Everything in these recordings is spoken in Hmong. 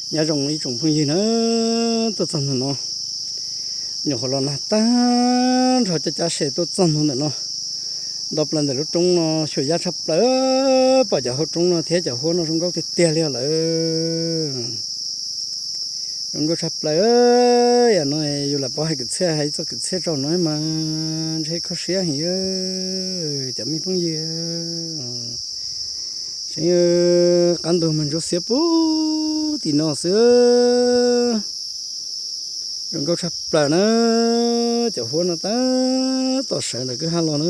Nyob zoo ib tsoom phooj ywg na, tuaj txog ntawm no, nyuam qhuav los nag tag nrho cov cav se tuaj txog ntawm no, nto plaws ntawm lub roob no xyuas yaj tshaj plaws, pom cov hauv roob no thiab cov huab no zoo nkauj tiag tiag li lawm. Zoo nkauj tshaj plaws. Yam no yus lam paub hais kwv txhiaj, hais ib txoj kwv txhiaj rau no mas ntshe kho siab heev, cov me phooj ywg. Tseem qab ntug mas ntsuab xiab puag tim no xwb. Zoo nkauj tshaj plaws na, cov huab no tab tom sawv ntawm kwj ha los na.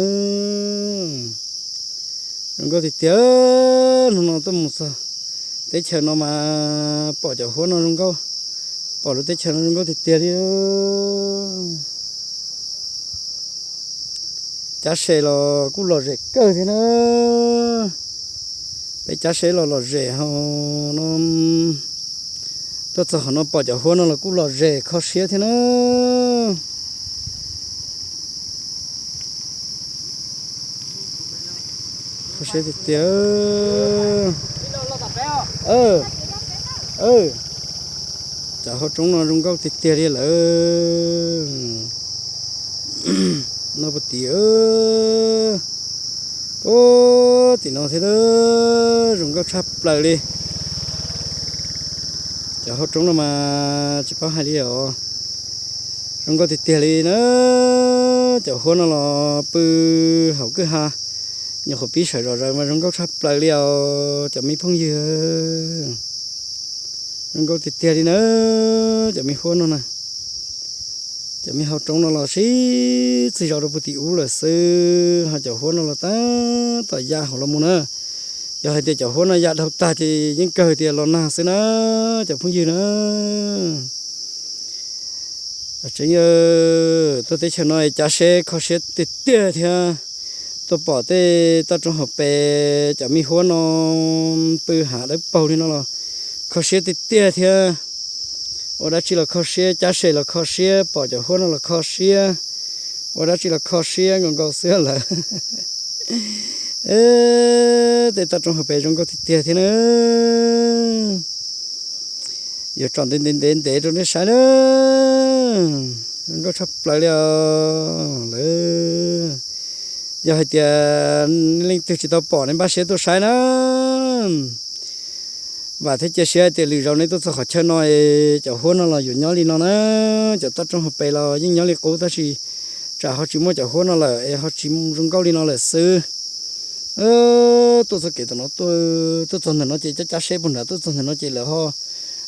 Zoo nkauj tiag tiag, hnub no tuaj mus txog teb chaws no mas pom cov huab no zoo nkauj, pom lub teb chaws no zoo nkauj tiag tiag li. Cav se los kuj lom zem kawg thiab na. Peb cav se los lom zem ho no, tuaj txog qhov no pom cov huab no los kuj lom zem kho siab thiab na. Kho siab tiag tiag. Cov hauv roob no zoo nkauj tiag tiag li lawm. No puag tim, puag tim no thiab, zoo nkauj tshaj plaws li. Cov hauv roob no mas tsis paub hais li os. Zoo nkauj tiag tiag li na. Cov huab no los pw hauv kwj ha, nyuam qhuav pib sawv zom zaws mas zoo nkauj tshaj plaws li os cov me phooj ywg. Zoo nkauj tiag tiag li na, cov me huab no na. Cov me hauv roob no los sib txig zos rau puag tim ub lawm xwb, ho cov huab no los tab tom ya hauv los mus na. Yog hais tias cov huab no ya dhau tag ces yeej kawg tias los nag xwb na, cov phooj ywg na. Tseem yog tuaj teb chaws no cav se kho siab tiag tiag thiab. Tuaj pom tej toj roob hauv pes cov me huab no pw hav dawb paug li no los kho siab tiag tiag thiab. Ua dab tsi los kho siab, cav se los kho siab, pom cov huab no los kho siab, ua dab tsi los kho siab nkaus nkaus xwb lawm. Tej toj roob hauv pes zoo nkauj tiag tiag thiab na. Yuav tsom ntev ntev ntev ntev rau nej saib na. Zoo nkauj tshaj plaws li os lawm. Yog hais tias leej twg tsis tau pom nej npaj siab tuaj saib na. Vam thiab cia siab hais tias lwm zaus nej tuaj txog qhov chaw no, cov huab no los yuav nyob li no na. Cov toj roob hauv pes los yeej nyob li qub tab sis tsam ho tsis muaj cov huab no lawm es ho tsis zoo nkauj li no lawm xwb. Tuaj txoj kev tom no, tuaj txog ntawm no ces cab cab seb puag nrad, tuaj txog ntawm no ces lawv ho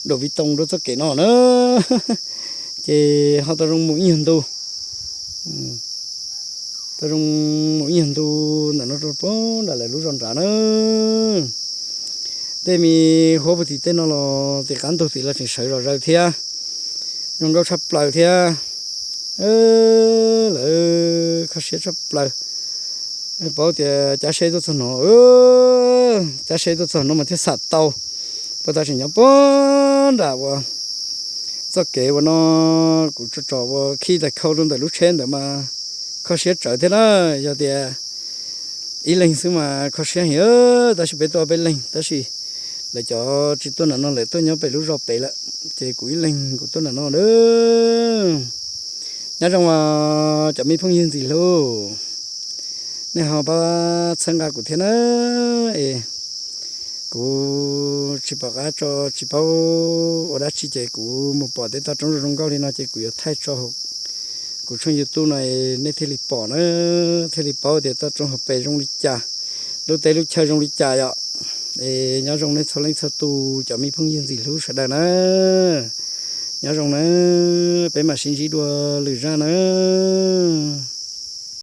daus vi too rau txoj kev no na. Ces ho tau zoo mus ib nyuag ntu, tau zoo mus ib nyuag ntu ntawm no rau puag nram lawv lub zos nrad na. Tej me huab puag tim tej no los tim qab ntug tim los tseem sawv zom zaws thiab, zoo nkauj tshaj plaws thiab. Lawv kho siab tshaj plaws. Paub tias cab seb tuaj txog no, cab seb tuaj txog no mas thiaj xam tau. Puag ta tseem nyob puag nram uas txoj kev uas no kuv tso tso ua khij tais khau rau ntawm lub tsheb ntawd mas kho siab tsawv thiab na. Yog tias ib leeg xwb mas kho siab heev, tab sis peb tuaj peb leeg, tab sis lawv cov tsis tuaj nram no, lawv tuaj nyob pem lub zos pem lawm, ces kuv ib leeg kuv tuaj nram no na. Nyob zoo cov me phooj ywg ntxim hlub, nej ho pab txhawb nqa kuv thiab na. Es kuv tsis pom qab tso, tsis paub ua dab tsi ces kuv mus pom tej toj roob zoo zoo nkauj li no ces kuv yuav thaij tso kuv tshooj YouTube no es nej thiaj li pom na, thiaj li paub tias toj roob hauv pes zoo li cas, lub teb lub chaw zoo li cas yom. Es nyob zoo nej txhua leej txhua tus cov me phooj ywg ntxim hlub sawv daws na. Nyob zoo na, peb mam sib ntsib dua lwm zaj na.